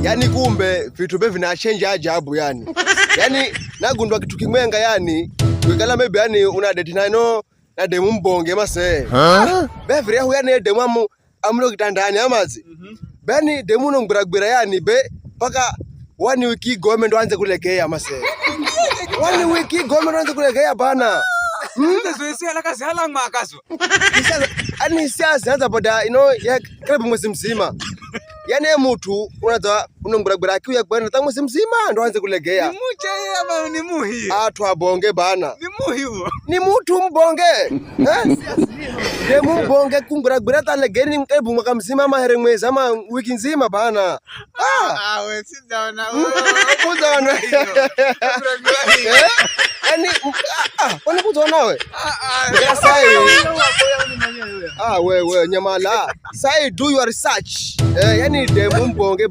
Yani kumbe vitu be vinachange ajabu yani. Yani nagundwa kitu kimwenga yani kwikala maybe yani una date nano na demu mbonge mase. Bevri yahu yani demu amu amulo kitandani amazi. Bani demu no ngwiragwira yani be paka one week igome ndo anze kulegea mase. One week igome ndo anze kulegea bana. Yani hisia zinaanza boda ya karibu mwezi mzima. Yani ye mtu unaza unonguragura akiuya kwenda ta mwezi mzima ndo anze kulegea. Ni muche ama ni muhi? Atu abonge bana. Ni muhi huo. Ni mtu mbonge. Eh? Demu mbonge kunguragura ta legeni karibu mwaka mzima ama here mwezi ama wiki nzima bana. Ah, ah we sijaona. Kuzaona. Eh? Yani kwani kuzaona we? Ah, Sai. Ah, wewe nyamala. Sai, do your research. Eh, yani demu mbonge.